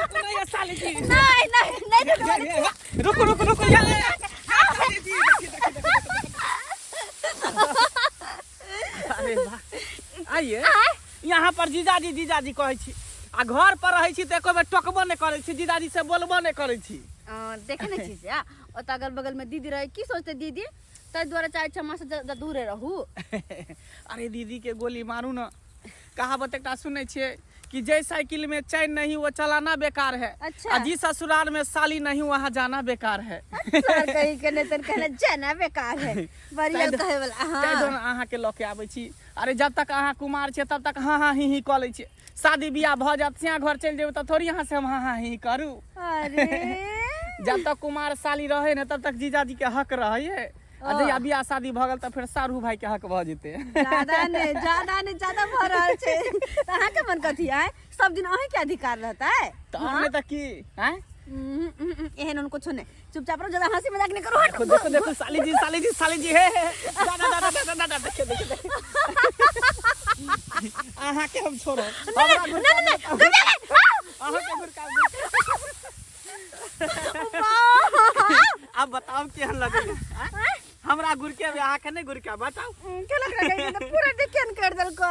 रुकू ना ये साली जी। नहीं नहीं नहीं रुकबै। रुकू रुकू रुकू ये साली जी, देखिए, देखिए, देखिए। अरे वाह आइए यहाँ पर जीजाजी जीजाजी कहै छी आ घर पर रहै छी तऽ एको बेर टोकबो नहि करै छी जीजाजी से बोलबो नहि करै छी देखे नहि छी से ओतऽ अगल बगल में दीदी रहे की सोचते दीदी ताहि दुआरे चाहै छी हमरा से दूरे रहू। अरे दीदी के गोली मारू न। कहावत एकटा सुनै छियै कि जै साइकिल में चैन नहीं वो चलाना बेकार है। अच्छा। आ जी ससुराल में साली नहीं वहाँ जाना बेकार है। सर कहीं के नहीं तन कहना जाना बेकार है। बढ़िया कहे वाला। हाँ। ताहि दुआरे अहाँके लऽ के आबै छी। अरे जब तक अहाँ कुमार छियै तब तक हाँ हाँ ही ही कऽ लै छियै, शादी बियाह भऽ जायत सिया घर चलि जेबै तऽ थोड़ी अहाँ से हम हाँ हाँ ही ही करू। अरे जब तक कुमार साली रहे ने तब तक जीजाजी के हक रहे है, आ जहिया बियाह शादी भऽ गेल तऽ फेर साढ़ू भाई के हक भऽ जेतै। ज्यादा ने ज्यादा ने ज्यादा भऽ रहल छै। तऽ अहाँके मन कथी आय सब दिन अहीं के अधिकार रहतै? तऽ और नहि तऽ की आँय? एहन ओहन कुछो नहि, चुपचाप रहो, ज्यादा हंसी मजाक नहीं करो। देखो देखो देखो साली जी साली जी साली जी, हे हे हे, दादा दादा दादा दादा, देखियो देखियो देखियो, अहाँ के हम छोड़ब? नहीं नहीं नहीं, अहाँ के घुरका। आब बताउ केहन लगैया हमरा गुरके? अहाँ के नहि गुरका, बताउ के लग रहा है? पूरा डिकेन कर देलको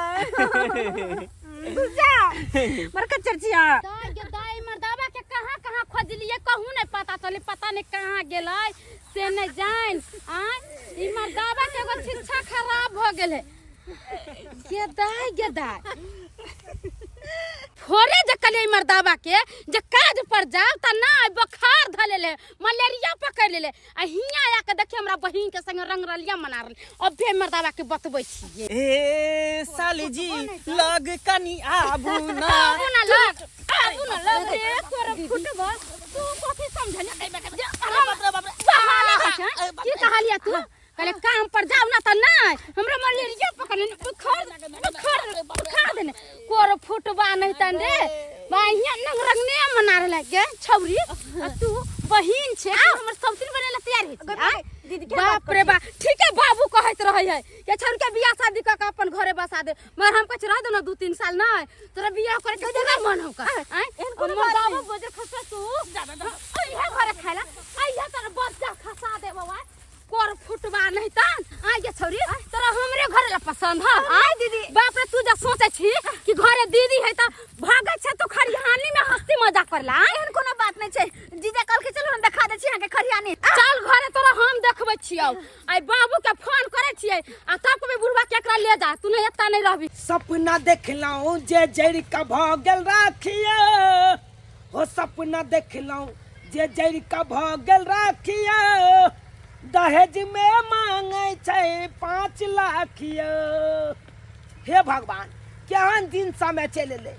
जा बड़का चर्चिया। दाई गे दाई, मर्दाबा के कहाँ कहाँ खोजलिए, कहूँ नहीं पता चले, पता नहीं कहाँ गेलै से नहीं जान। आय ई मर्दाबा के एगो शिक्षा खराब भ गेल है। गे दाई गे दाई, फोरे जे कलिए मर्दाबा के जे काज पर जाओ त ना बुखार धले ले, मलेरिया पकड़ लेले, आ हियां आके देखिए हमरा बहिन के संग रंग रलिया मना रहल। अबे मर्दाबा के बतबै छियै। ए साली जी लग कनी आबू ना। आबू ना लग, आबू ना लग रे तोर फुटबो। तू कथी समझने? अरे बाप रे बाप रे, बहाना होइ छै। की कहलियै तू? कहले काम पर जाओ ना त नहीं हमरा मलेरिया पकड़ लेने, बुखार बुखार बुखार देने कोर फुटबा नहीं तन रे। बाहिया नंग रंगने मना रहल गे छौरी, आ तू बहिन छे कि हमर सौतीन बने ला तैयार है? गै, दीदी के बाप रे बाप, ठीक है बाबू कहैत रहे है कि छौरी के बियाह शादी क के अपन घरे बसा दे, मगर हम कहै रह दो ना 2-3 साल नहीं तोरा बियाह करे के पूरा मन होका। आय एहन कोनो बात मर्दाबा नहि। बजर खसा तू अइहे घरे खाइला, अइहे तोरा बच्चा खसा दे बाबा कोर फुटबा नहीं तन। आय गे छौरी तोरा हमरे घरे ला पसंद है? आय दीदी। बाप रे, तू जा सोचे छी कि घरे दीदी है त भागै छै तू खरिहानी में हंसी मजाक करला। एहन कोनो बात नहीं छै जीजा, कल के चलू हम देखा दै छी अहाँके खरिहानी। चल घरे तोरा हम देखबै छियौ। आइ बाबू के फोन करै छियै आ तब कहबै बुढ़वा के एकरा ले जा, तू नहीं एता नहीं रहबी। सपना देखलहुँ जे जड़ि का भऽ गेल राखिया हो, सपना देखलहुँ जे जड़ि का भऽ गेल राखिया, दहेज में मांगे छै 5 लाख यौ। हे भगवान, केहन दिन समय चलि एलै,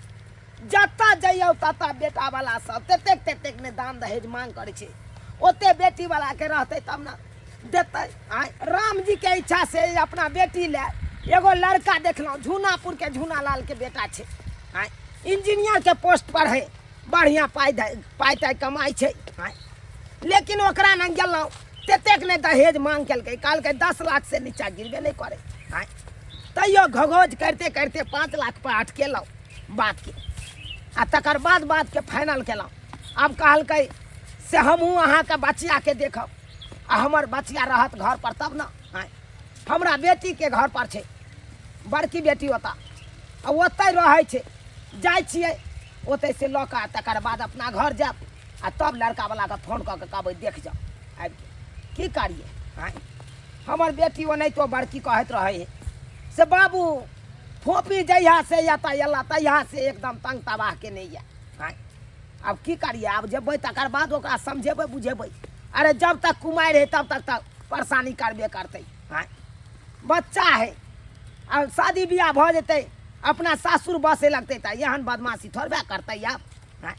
जतऽ जइयौ ततऽ बेटा वाला सब ततेक ततेक ने दान दहेज मांग करै छै, ओते बेटी वाला के रहतै तब ने देतै। आँय, राम जी के इच्छा से अपना बेटी ले एगो लड़का देखलहुँ, झूनापुर के झूना लाल के बेटा छै, आँय, इंजीनियर के पोस्ट पर है, बढ़िआँ पाइ पाइ ताइ कमाइ छै। आँय, लेकिन ओकरा ने गेलहुँ ततेक ने दहेज मांग केलकै, कहलकै 10 लाख से नीचा गिरबे नहि करै। आँय, तैयो घघोज करिते करिते 5 लाख पर अटकेलहुँ बातके, आ तकर बाद बातके फाइनल केलहुँ। आब कहलकै से हमहूँ अहाँके बचियाके देखब, आ हमर बचिया रहत घर पर तब ने। आँय, हमरा बेटीके घर पर छै, बड़की बेटी ओतऽ, आ ओतहि रहै छै, जाइ छियै ओतहि से लऽ कऽ आ तकर बाद अपना घर जायब, आ तब लड़कावलाके फोन कऽ के कहबै देख जाउ आबिके। की करियै? आँय, हमर बेटी ओनाहितो बड़की कहैत रहै है से बाबू फोपी जहिया से एतऽ एला तहिया से एकदम तंग तबाह के नहि यऽ। आँय, आब की करियै? आब जेबै तकर बाद ओकरा समझेबै बुझेबै। अरे जब तक कुमारि है तब तक तऽ परेशानी करबे करतै। आँय, बच्चा है, आब शादी बियाह भऽ जेतै अपना सासुर बसे लगतै तऽ एहन बदमाशी थोड़बे करतै आब। आँय,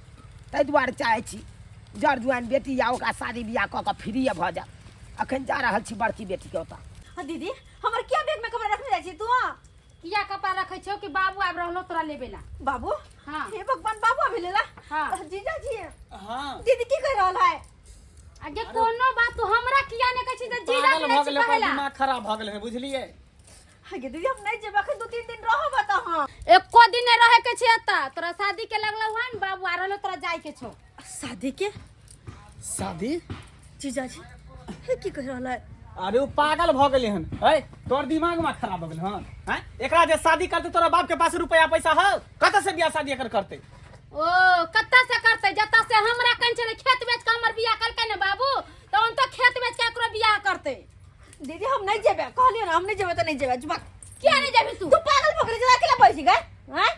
ताहि दुआरे चाहै छी जर जुआन बेटी या ओकरा शादी बियाह कऽ कऽ फ्रीए भऽ जायब। अखन जा रहल छी बड़की बेटीके ओतऽ। हाँ दीदी, हमर किया बैग में कपड़ा रखने जाइ छी तू? किया कपड़ा रखै छौ कि बाबू आबि रहलो तोरा लेबे ला? बाबू? हाँ। हे भगवान, बाबू आबि लेला? हाँ। जीजा जी। हाँ। दीदी की कह रहल है? आगे कोनो बात तू हमरा किया ने कहै छी जे जीजा पागल के भऽ गेलै, कहै ओकर ला? दिमाग खराब भऽ गेलै, बुझलियै? आगे दीदी, हम नहीं जेब, अखन 2-3 दिन रहब त। हां एको दिन नहीं रहे के छै एतऽ। तोरा शादी के लगलो हन बाबू आ रहलो, तोरा जाय के छौ। शादी के? शादी? जीजाजी हे की कह रहल है? अरे ओ पागल भ गेलै हन। है तोर दिमाग में खराब भ गेल हन हैं? एकरा जे शादी करते तोरा बाप के पास रुपया पैसा हौ, कतऽ से बियाह शादी एकर करते? ओ कतऽ से करते? जतऽ से हमरा कन छलै खेत बेच के हमर बियाह कलकै ने बाबू, तऽ ओन तो खेत बेच के एकरो बियाह करते। दीदी हम नहीं जेबे, कहलियो ना हम नहीं जेबे त नहीं जेबे। जुबा किया नहीं जेबी तू? तू पागल भऽ गेली, अकेला बैस गए हैं?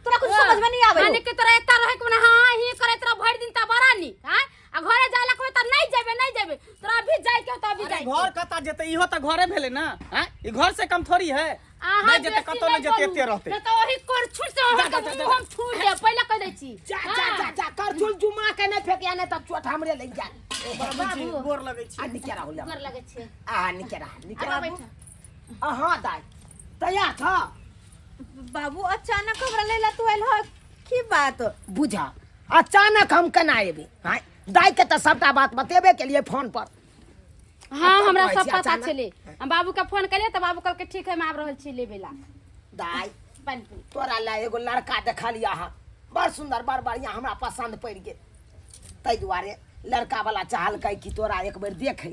तोरा कुछ समझ में नहीं आवे। माने कि तोरा एता रहे के मने हां ही करे तोरा भरि दिन त बड़ा नी हां, आ घरे जाय ला कहबे त नहीं जेबे नहीं जेबे, तोरा अभी जाय के हो त अभी अरे जाय के। घर कतऽ जेतै? इहो तऽ घरे भेलै ना हैं? ई घर से कम थोड़ी है। अहाँ नहीं जेतै बेसी कतौ नहीं जेतै, बोलू। एते रहतै। नहीं तऽ ओही करछुल से अहाँ जा, के जा, जा, मुँह हम छू देब, पहिले कहि दै छी। जा जा जा जा, करछुल जुमा के नहीं फेकिया, नहीं तब चोट हमरे लग जा। बाबूजी गोर लगै छी। आ निके राहुल गोर लगै छी। आ निके रह, निके आब रह। बैठ। अहाँ दाइ तैयार छ? बाबू अचानक हमरा लेला तू आयल ह, की बात? बुझा अचानक हम केना एबै? हाँ दाइ के तऽ सबटा बात बतेबे के लिए फोन पर। हाँ तब हमरा कहै सब छी पता अचानक। छलै। हम बाबू के फोन कलियै तऽ बाबू कहलकै ठीक है हम आबि रहल छी लेबै ला। दाइ पानि पी। तोरा ला एगो लड़का देखलियै अहाँ, बड़ सुंदर बड़ बढ़िया, हमरा पसंद पड़ि गेल। ताहि दुआरे लड़का वाला चाहलकै कि तोरा एक बेर देखै,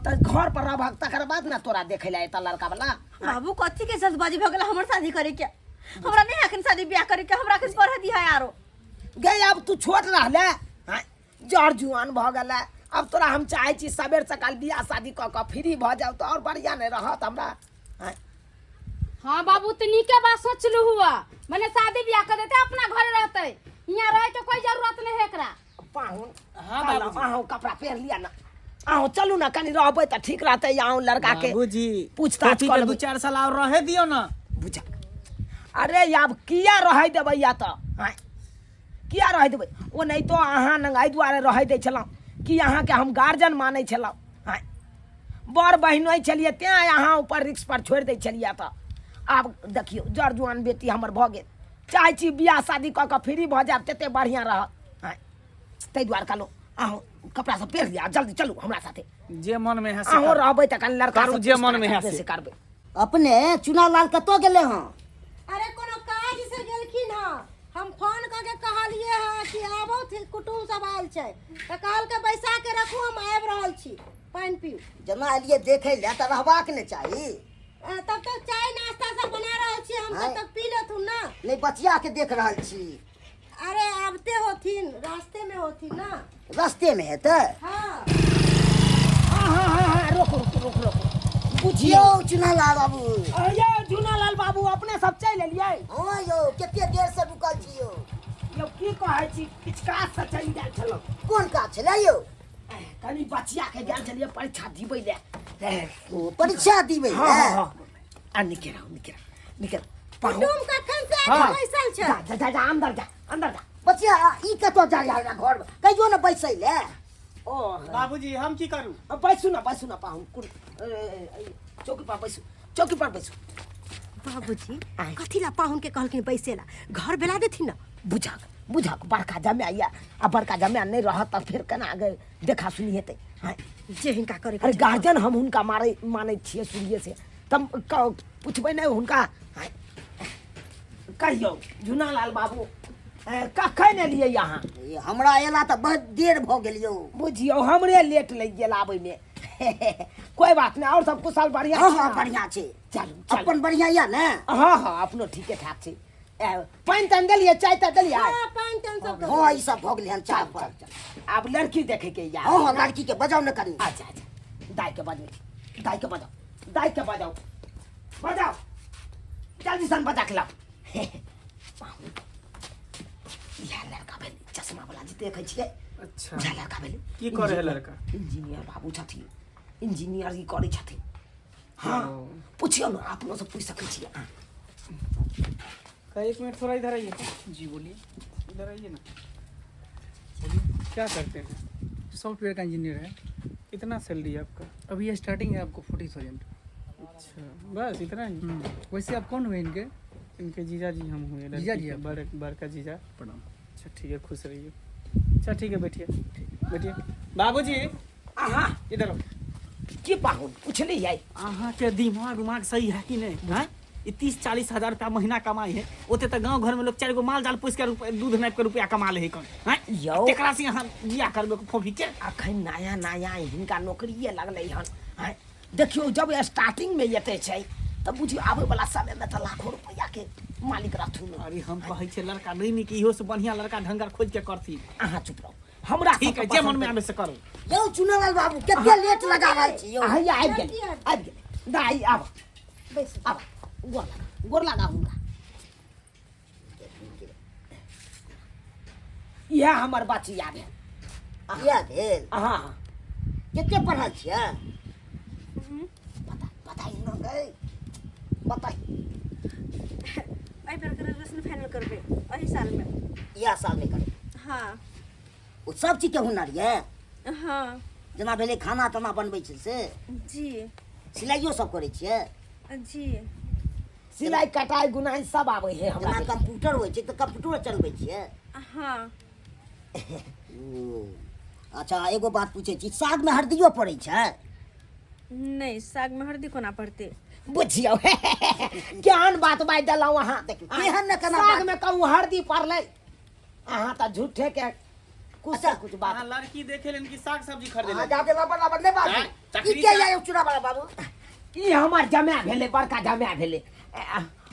तऽ घर पर रहबहक तकर बाद ने तोरा देखै लए एतऽ लड़का वाला। बाबू कथी के जल्दबाजी भऽ गेल हमर शादी करे के? हमरा नहीं अखन शादी ब्याह करे के, हमरा अखन पढ़ दिया आरो। गे आब तू छोट रहले हाँ, जर जुआन भऽ गेलै, आब तोरा हम चाहै छी सबेर सकाल बियाह शादी कऽ कऽ फ्री भऽ जाउ तऽ आओर बढ़िआँ नहि रहत हमरा? आँय? हाँ बाबू तो नीके बात सोचलू हुआ, मने शादी ब्याह कर देते अपना घरे रहते, यहाँ रहे के कोई जरूरत नहीं है एकरा। पाहुन। हाँ, कहलहुँ, बाबूजी। अहूँ कपड़ा पहिर लिअ ना, अहूँ चलू ना, कनि रहबै तऽ ठीक रहतै। अहूँ लड़का के बाबूजी पूछताछ बेटी कऽ के लेबै। 2-4 साल और रहे दियो ना। बुझा अरे आब किया रहै देबै या तऽ? आँय? किया रहै देबै? ओ नहि तो अहाँ लग एहि दुआरे रहै दै छलहुँ कि अहाँके हम गार्जियन मानै छलहुँ। आँय बड़ बहिन छलियै तेँ अहाँ ऊपर रिक्स पर छोड़ि दै छलियै। तऽ आब देखियौ जर जुआन बेटी हमर भऽ गेल, चाहै छी बियाह शादी कऽ कऽ फ्री भऽ जायब तते बढ़िआँ रहत। आँय ताहि दुआरे कहलहुँ अहूँ कपड़ा सब पहिर लिअ, जल्दी चलू हमरा साथे। जे मन में है से अहूँ करू। रहबै तऽ कनि लड़का करू से जे मन में है पूछताछ से। से करबै। अपने चुनालाल कतऽ गेलै हँ? अरे कोनो काज से गेलखिन हँ, हम फोन कऽ के कहलिए हँ कि आबो कुटुम सब आयल छै, तऽ कहलकै बैसा के रखू हम आबि रहल छी, पानि पीउ। जेना एलियै देखै लए तऽ रहबाक ने चाही। तब तक चाय नाश्ता सब बना रहल छी हम, तब तक पी लेथुन ना। नहीं बचिया के देख रहल छी। अरे आबते होथिन, रास्ते में होथिन ना। रास्ते में हेतै? हाँ। हाँ हाँ हाँ हाँ रोक रोक रोक रोक बुझियौ यौ चुनालाल बाबू। यौ चुनालाल बाबू अपने सब चलि एलियै? हाँ यौ कते देर से रुकल छी यौ। यौ की कहै छी, किछु काज से चलि गेल छलहुँ। कोन काज छलै यौ? कनि बचिया के गेल छलियै परीक्षा दिबै लए। ओ परीक्षा दिबै हाँ, लए? हाँ, हाँ। आ निके रहो, निके रहो, निके रहो। पाहुन। कुटुम कखन से आके हाँ। बैसल छै? जा जा जा, जा अंदर जा, अंदर जा। बचिया ई कतऽ जा रहल है घर में? कहियो ने बैसै लए। ओ बाबूजी हम की करू? अब बैसू ना, बैसू ना पाहुन, कुन ए, ए, चौकी पर बैसू, चौकी पर बैसू। बाबूजी आय। कथी ला पाहुन के कहलखिन बैसे ला, घर बेला देथिन ना। बुझक बुझक बड़का जमाय या, आ बड़का जमाय नहीं रहत तऽ फेर केना गे देखा सुनी हेतै? हाँ। जे हिनका करे के अरे छै। गार्जियन हम हुनका मारै मानै छियै शुरुए से, तब पुछबै नहि हुनका? हाँ। कहियौ झुनालाल बाबू, कखन एलियै अहाँ? ए, हमरा एला तऽ बहुत देर भऽ गेल यौ। बुझियौ हमरे लेट लागि गेल आबैमे। कोई बात नहीं, और सब कुशल बढ़िया? हाँ छै हाँ ना? बढ़िया छै। चलू चलू। अपन बढ़िया या ने? हाँ हाँ अपनो ठीके ठाक छै। पानि तानि देलियै, चाय ताय देलियै? हाँ, पानि तानि सब दऽ हाँ ई सब भऽ गेलै हन चाय चल पर। चल चल, आब लड़की देखे के यार। हाँ हाँ लड़की के बजाउ ने कनी। अच्छा अच्छा, दाई के बजबै छी, दाई के बजाउ, दाई के बजाउ, बजाउ जल्दी सन बजा के लाउ। इएह लड़का भेलै चश्मा वाला जे देखै छियै। अच्छा इएह लड़का भेलै। की करै है लड़का? इंजीनियर बाबू छथिन, इंजीनियर ही करै छथिन। हाँ पुछियौ ने, अपनो से पूछि सकै छियै अहाँ। एक मिनट थोड़ा इधर आइए। जी बोलिए। इधर आइए ना, बोलिए क्या करते हैं? सॉफ्टवेयर का इंजीनियर है। कितना सैलरी है आपका? अभी ये स्टार्टिंग है आपको 40,000। अच्छा बस इतना ही? वैसे आप कौन हुए इनके? इनके जीजा जी हम हुए। लड़की जीजा जी के आप? बड़का जीजा। प्रणाम। अच्छा ठीक है, खुश रहिए। अच्छा ठीक है, बैठिए बैठिए। बाबूजी अहाँ इधर आओ। की पाहुन पुछलियै? अहाँ के दिमाग उमाग सही है कि नहीं? हैं? ई 30-40 हजार रुपया महीना कमाई है, ओते तऽ गाँव घर में लोग 4 गो माल जाल पोसि के दूध नापि के रुपया कमा ले है कन। हैं? यौ। तेकरा से अहाँ बियाह करबै फोफी के? अखन नया नया हिनका नौकरिए लगलै हन। हैं? देखियौ जब स्टार्टिंग में एते छै तऽ बुझियौ आबै वाला समय में तऽ लाखों रुपया के मालिक रहथुन। अरे हम कहै छियै लड़का नहि नीक, इहो से बढ़िया लड़का ढंगर खोजि के करथिन। अहाँ चुप रहू, हमरा ठीक है, जे मन में आबै से करू। यौ चुनालाल बाबू कते लेट लगा रहल छी यौ। अहाँ आबि गेल, आबि गेल दाइ, आब आब गोर लगा, गोर लगा हुनका। इएह हमर बचिया भेल। इएह भेल? हाँ। कते पढ़ल छियै? पता ही न गई, बताई। एहि बेर ग्रेजुएशन फाइनल करबै एहि साल में। इएह साल में करबै? हाँ। ओ सब चीज के हुनर ये? हाँ। जेना भेलै खाना ताना बनबै छै से? जी। सिलाइयो सब करै छियै? जी। सिलाई कटाई गुनाई सब आबै है हमरा। जेना कंप्यूटर होइ छै तऽ कंप्यूटरो चलबै छियै? हाँ। ओ, अच्छा एगो बात पूछै छी, सागमे हरदियो पड़ै छै? नहि, सागमे हरदी कोना पड़तै? बुझियौ केहन बात बाजि देलहुँ अहाँ। देखियौ, केहन ने केना साग में कहूँ हरदी पड़लै? अहाँ तऽ झूठे के कुछ से कुछ बात। अहाँ लड़की देखे लेन कि साग सब्जी खरीदे अहाँ लेन? जाके लबड़ लबड़ नहि बाजू। आँय, ई तखनी के से- यौ चूड़ा बाबू? ई हमर जमाए भेलै, बड़का जमाए भेलै।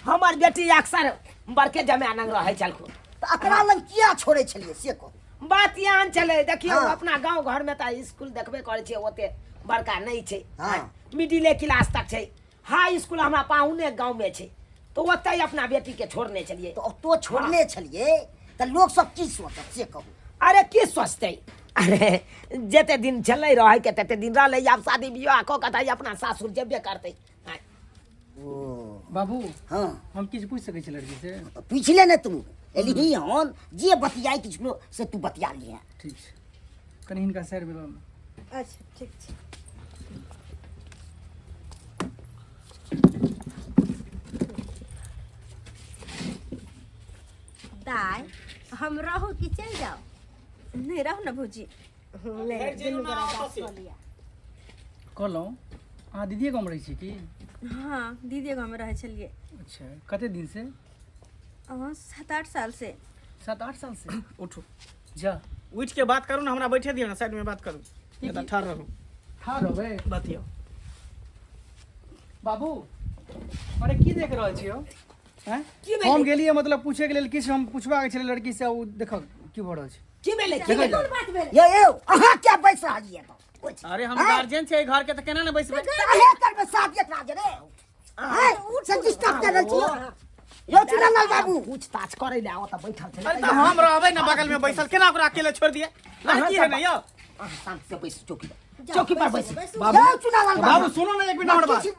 हमर बेटी अक्सर बड़के जमाए नंग रहै छलखुन। तऽ एकरा लग किया छोड़ै छलियै से कहू? बात एहन छलै, देखियौ। हाँ। अपना गाँव घरमे तऽ स्कूल देखबे करै छियै, ओते बड़का नहि छै। हाँ। मिडिले क्लास तक छै। हाई स्कूल हमरा पाहुने गाँवमे छै, तऽ ओतहि अपना बेटीके छोड़ने छलियै। तऽ ओतौ छोड़ने छलियै तऽ लोक सब की सोचत से कहू? अरे की सोचतै? अरे जते दिन छलै रहैके तते दिन रहलै, आब शादी विवाह कऽ के तऽ अपना सासुर जेबे करतै। ओ बाबू। हाँ। हम किछु पूछि सकै छी लड़की से? पूछले ने, तू एलही हन, जे बतियाइ किछु से तू बतिया लिहे। ठीक छै, कनि हिनका साइड में लऽ। अच्छा ठीक छै। दाय हम रहू कि चलि जाउ? नहि, रहू ने भौजी। नहि, दुनू गोरा बात कऽ लिअ। कहलहुँ अहाँ दीदीए गाँवमे रहै छी की? हाँ, दीदी गाँवमे रहै छलियै। अच्छा, कते दिन से? 7-8 साल से। 7-8 साल से? उठू। जा। उठि के बात करू ने, हमरा बैठे दियौ ने, साइड में बात करू, नहीं तऽ ठाढ़ रहू। ठाढ़ रहबै? बतियौ। बाबू, अरे की देख रहल छी यौ? आँय? हम गेलियै मतलब पूछे के लेल, किछु हम पूछबाक छलै लड़की से, ओ देखक की भऽ रहल छै। की भेलै, की भेलै? कोन बात भेलै? यौ यौ, अहाँ क्या बैस रहल छियै एतऽ? अरे हम गार्जियन छै घर के, तऽ केना ने बैसबै? काहे करबै साथ एकरा जे रे? हैं? से डिस्टर्ब कर रहल छी यौ चुनालाल बाबू। पूछताछ करै लए ओतऽ बैठल छलै। अरे तऽ हम रहबै ने बगल में बैसल, केना ओकरा अकेले छोड़ि दियै? लड़की है ने यौ। अहाँ शांत से बैसू, चौकी पर, चौकी पर बैसू। यौ चुनालाल बाबू सुनो ने एक मिनट हमर बात। किछु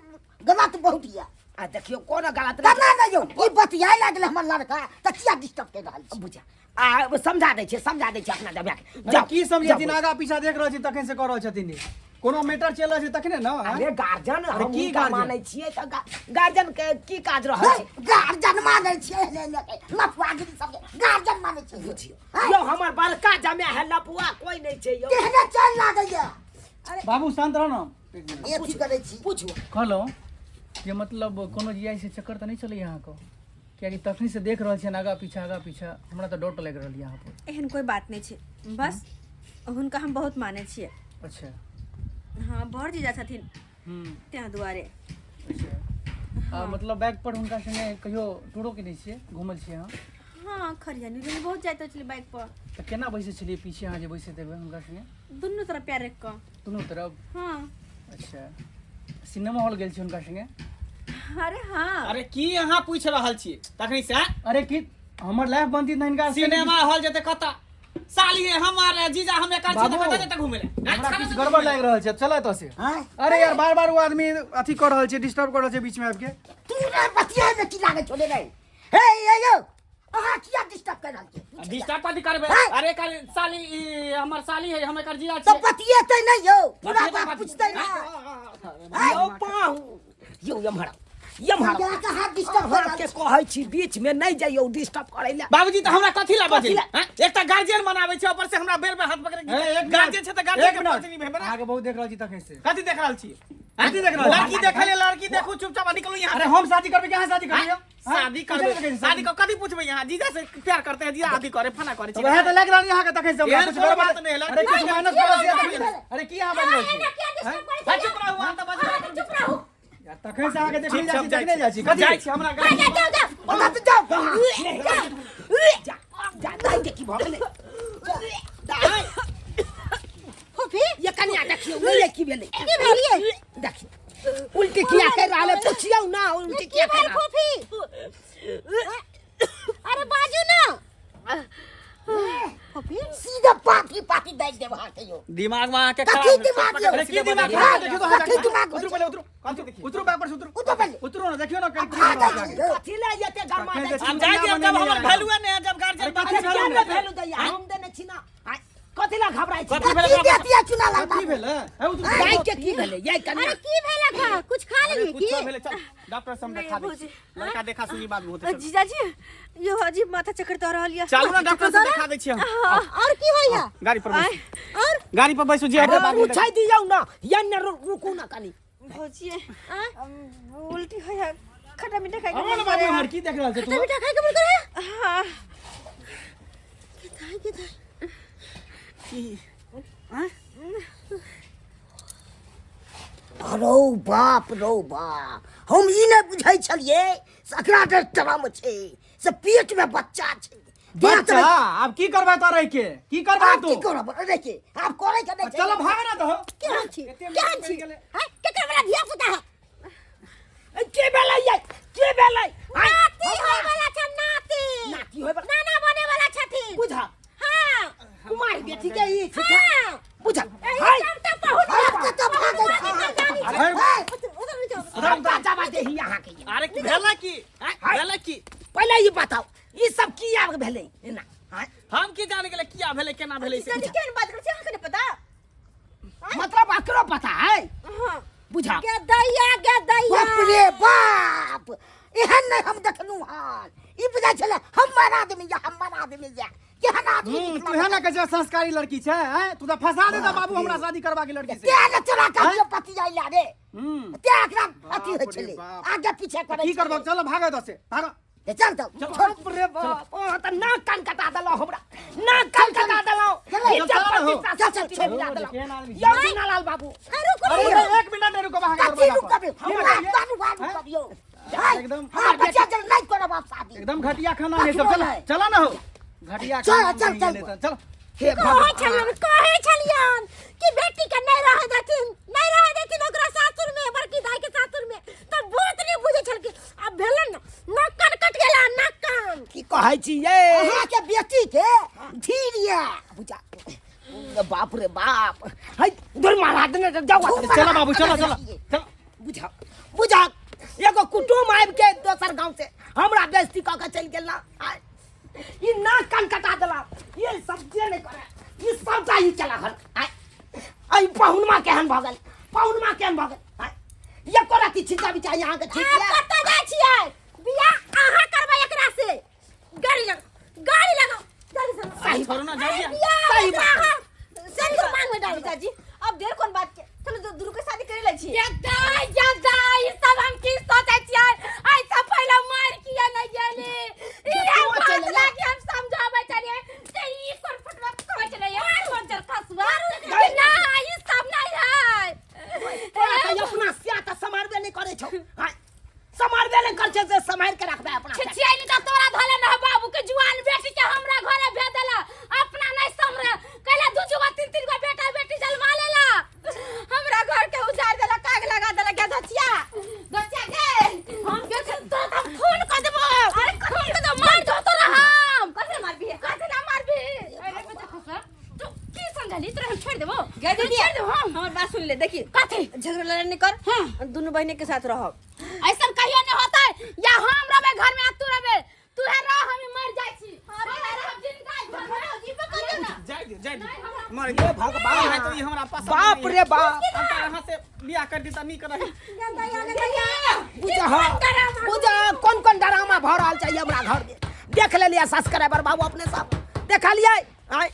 गलत बहुत यऽ। आ देखियौ कोनो गलत नहि। केना नहि यौ, ई बतियाए लागल हमर लड़का तऽ किया डिस्टर्ब कर रहल छी? बुझा आ समझा दै छियै, समझा दै छियै अपना जमाए के। अरे जाउ, की समझेथिन? जाउ। आगा पीछा देख रहल छी तखन से कऽ रहल छथिन ई। कोनो मैटर चलि रहल छै तखने ने? अरे गार्जियन अरे हम की हुनका गार्जियन? मानै छियै तऽ गार्जियन के की काज रहल छै? गार्जियन मानै छियै, ले ले के लफुआगिरी सबके गार्जियन मानै छियै। बुझियौ यौ, हमर बड़का जमाए है, लफुआ कोई नहि छै यौ। केहने चल लागैया। बाबू शांत रह ने एक मिनट। अथी करै छी। पूछू। कहलहुँ जे मतलब कोनो जे से चक्कर तऽ नहि चलैए अहाँके? कियाकि तखनी से देख रहल छियनि आगा पीछा आगा पीछा, हमरा तऽ डर लागि रहल यऽ अहाँ पर। एहन कोइ बात नहि छै, बस हुनका हम बहुत मानै छियै। अच्छा। हाँ, बड़ जीजा छथिन तें दुआरे। अच्छा, आ मतलब बाइक पर हुनका संगे कहियो टूरो केने छियै, घूमल छियै अहाँ? हाँ, खरियानी उरियानी बहुत जाइत छलियै बाइक पर। तऽ केना बैसै छलियै पीछे अहाँ जे बैसैत हेबै हुनका संगे? दुनू तरफ पैर राखि कऽ। दुनू तरफ? हाँ। अच्छा, सिनेमा हॉल गेल छी हुनका संगे? अरे हाँ। अरे की अहाँ पूछि रहल छी तखनी से? अरे की हमर लाइफ बनती तऽ हिनका सिनेमा हॉल जेतै कतऽ? साली है हमार जीजा, हम एकर छी तऽ बाबू। कतऽ जेतै घुमै लए? हमरा किछु गड़बड़ लागि रहल छै, चल एतऽ से। आँय? अरे यार, बार बार ओ आदमी अथी कऽ रहल छै, डिस्टर्ब कऽ रहल छै बीच में आबि के। तू ने बतियाए में की लागै छौ रे? हे हे यौ, अहाँ किया डिस्टर्ब कर रहल छी? डिस्टर्ब कथी करबै? हैं? अरे एकर साली, ई हमर साली है, हम एकर जीजा तऽ छियै। बतियेतै नहि यौ, पूरा बतियेतै बात कथी? पूछतै ना। यौ पाहु यौ, एम्हर आउ, एम्हर आउ। के हाथ डिस्टर्ब कर रहल अहाँके कहै छी बीच में नहि जइयौ डिस्टर्ब करै लए। बाबूजी, तऽ हमरा कथी ला बजै? कथी ला? हैं? एकटा गार्जियन बनाबै छै, ऊपर से हमरा बेर बेर हाथ पकड़े। ए, एक मिनट, गार्जियन छै तऽ गार्जियन एक के मिनट। फर्ज निभेबै ने। अहाँके बहुत देख रहल छी तखन से। कथी देख रहल छी? कथी देख रहल छी? लड़की देखे ले लड़की देखू चुपचाप आ निकलू यहाँ अरे हम शादी करबै कि अहाँ शादी करबै यौ? हाँ? शादी पूछे करबै लगै छी शादी को कथी पूछबै यहाँ जीजा से प्यार करते हैं जीजा आदि करे फना करे तऽ वएह तऽ लागि रहल अहाँके तखन से हमरा एहन कुछ कोनो गड़बड़ बात नहि है, लड़की अरे किछु नहीं, माइनस नहीं, प्लस नहीं, या नहीं, तखन अरे की अहाँ बाजि रहल छी हैं? भाई चुप रहू अहाँ तऽ बजबै चुप रहू यार, तखन से अहाँके देखने ठीक जाइ छै, छी हम जाइ देखने जाइ छी छी कथी जाइ छी हमरा गाड़ी जाओ जाओ जाओ ओतऽ तऽ जाउ जा जा दाइ के की भऽ गेलै दाइ फूफी ये कनिया देखियौ नहि की भेलै की भेलियै देखियौ उल्टी किया कर रहल है पुछियौ ना उल्टी की किया कर भेल रहल फूफी अरे बाजू ना फूफी सीधा पाथी पाथी दाइ देब अहाँके यौ दिमाग में अहाँके कथी खराब दिमाग यौ? अरे की दिमाग हाँ, खराब देखियौ तो अहाँ कथी दिमाग उतरू पहिले उतरू कथी देखिए उतरू बैक पर से उतरू उतरू पहिले। उतरू ना देखियौ ना कहीं की खा भऽ जाइ रहल छी छै। कथी ले एते गरमा तखन दै से छी हम जाइ दियौ जब हमर वैल्यूए नहि है जब गार्जियन अरे कथी अरे भेल क्या ने? ने भेलु दैया हम देने छी ना आय, कथी ला घबराइ छी कथी भेल कथी देतिया चुना लाल कथी बाबू भेलै ए, उतरू दाइ के की भेलै ये कनिया अरे की भेल अखा कुछ खा लेलियै की कुछो भेलै चल डॉक्टर से हम देखा दै छी लड़का देखा सुनी बाद में होतै चल। जीजाजी यो अजीब माथा चक्कर दऽ रहल यऽ चलू ना डॉक्टर से देखा दै छी हम और की होइया गाड़ी पर बैसू और गाड़ी पर बैसू जे हेतै बाद में पूछै दियौ ना ये ने रुकू ना कनी भौजी उल्टी होइया खट्टा मीठा खाइ के अमन मन बाबू करे हमर की देख रहल छै तू मीठा खाइ के मन करे हाँ के दाइ की रौ बाप रौ बाप हम ई नहि बुझै छलियै से एकरा जे ट्रम छै से पेट मे बच्चा छै बच्चा आब की करबै तो रहि के की करबै आब तू की करब रे के आब करै के नहि छै चलो भाग ना दहो केहन छी एते केहन छी पड़ि गेलै। हैं केकर वाला धिया पुता है के भेलै ये के भेलै आय, नाती होय वाला छै नाती नाती होय वाला- नाना बने वाला छथिन बुझा हां कुमार बेटी के ई छी हां बुझा एही हाय सब तऽ पहुँच आब कतऽ भागै छी अरे, उधर नहीं जाओ सबटा जवाब देही अहाँ के अरे भेलै की भेलै की पहिले ई बताओ ई सब किया भेलै एना आँय? हम की जाने गेलै किया भेलै केना भेलै से जीजाजी केहन बात करै छी अहाँके नहि पता मतलब अकरो पता है हाँ बुझा गे दैया गे दैया बाप रे बाप एहन नहि हम देखलहुँ हन ई बुझाइ छलै हमर आदमी या हमर आदमी या केहन आदमी तू है ना कैसे संस्कारी लड़की छै हैं तू तो फंसा देता बाबू हमरा शादी करबा के लड़की से तें ने चोरा के पति आइला रे हम्म तें एकरा अथी होइ बाप रे छलै बाप। आगे पीछे करै की करबा चलो भागो दो से भागो छलै। चल तऽ छोड़ बाप रे बाप ओ तऽ नाक कान कटा देलहुँ हमरा नाक कान कटा देलहुँ चल, इज्जत चल, प्रतिष्ठा चल, सब चल, चीज चल, मिला देलहुँ केहन आदमी यौ चुनालाल बाबू अरे एक मिनट नहीं रुको भागो कथी रुकबे हमरा बाबू बाबू हैं? रुकबियौ एकदम हँ बच्चा चल नहि करब आब शादी एकदम घटिया खाना है सब चलो चलो ना हो घटिया चल, खाना चल, नहीं चल। है, चल हे कहै छलियन कहै छलियन कि बेटी के नहीं रहे देथिन नहीं रहे देथिन ओकरा सासुर में बड़की दाई के सासुर में तऽ बहुत नहीं बुझै छलखिन आब भेलन न नाक कान कट गेला नाक कान की कहै छी ये अहाँके बेटी के धीर ये बुझा बाप रे बाप है दूर मारा देने जाओ चलो बाबू चलो चलो चलो बुझा बुझा एगो कुटुम आबि के दोसर गांव से हमरा बेइज्जती कऽ के चलि गेल ना आय, ई नाक कान कटा देला ये सब जे नहि करे ई सबटा ई चला हल आय आई पहुनमा केहन भऽ गेल पहुनमा केहन भऽ गेल आय एको रति छिटा बिचा अहाँके ठीक आब यऽ कतऽ जाइ छियै बियाह अहाँ करबै एकरा से गाड़ी लगाओ गाड़ी लगाओ गाड़ी से सही छोड़ू ना जाओ बियाह सही एकरा बात। अहाँ सिंदूर मांग में डाल जीजाजी अब देर कोन बात के चलो दुनू के शादी करे लै छी दाई या दाई सब हम की सोचै छियै आइ से पहिले मार किया नहीं गेली ई हम क्यों बात चलि लागी हम समझाबै छलियै जे ई कोन फुटवा कहै छलै कोन चल खसुआ कि ना ई सब नहीं है तोरा तऽ अपना सिया तऽ सम्हारबे नहि करै छौ आय, सम्हारबे नहि करै छै से सम्हारि के रखबै अपना से। छिछियाई नहीं तऽ तोरा धले न बाबू के जुआन बेटी के हमरा घरे भेज देला अपना नहीं समरे कहला दू दू गो तीन तीन गो बेटा बेटी जलमा लेला हमरा घर के उजाड़ देला काग लगा देला के धचिया धचिया के हम के तोरा त हम खून कर देबो अरे खून कर देबो मार दो तोरा हम कथी मारबी कथी ना मारबी अरे बच्चा खसा तू की समझली तोरा हम छोड़ देबो गए दीदी छोड़ देबो हम हमर बात सुन ले देखी कथी झगड़ा लड़ाई नहीं कर हाँ। दुनू बहने के साथ रहब ऐसन कहियो नहीं होता या हम रहबे घर में आ तू रहबे तू है रह हम मर जाय छी हम रहब जिंदा घर में जीबो कर ना जाय दियौ जाय दियौ मर हे भगवान है तो ई हमरा पसंद बाप नहीं है। रे बाप हम तो यहाँ से बियाह कर दी त नीक रही बुझा बुझा कोन कोन डरामा भऽ रहल छै हमरा घर में देख लेलियै सब्सक्राइबर बाबू अपने सब देखलियै आँय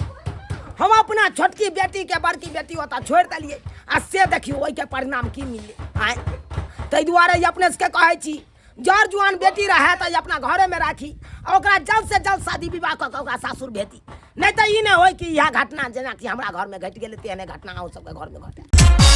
हम अपना छोटकी बेटी के बड़की बेटी ओतऽ छोड़ि देलियै आ से देखियौ ओहिके परिणाम की मिललै। आँय, ताहि दुआरे ई अपने सबके कहै छी, जर जुआन बेटी रहै तऽ ई अपना घरेमे राखी आ ओकरा जल्द से जल्द शादी विवाह कऽ कऽ ओकरा सासुर भेजी, नहि तऽ ई नहि होय कि इएह घटना जेनाकि हमरा घरमे घटि गेलै तेहने घटना अहूँ सबके घरमे घटै।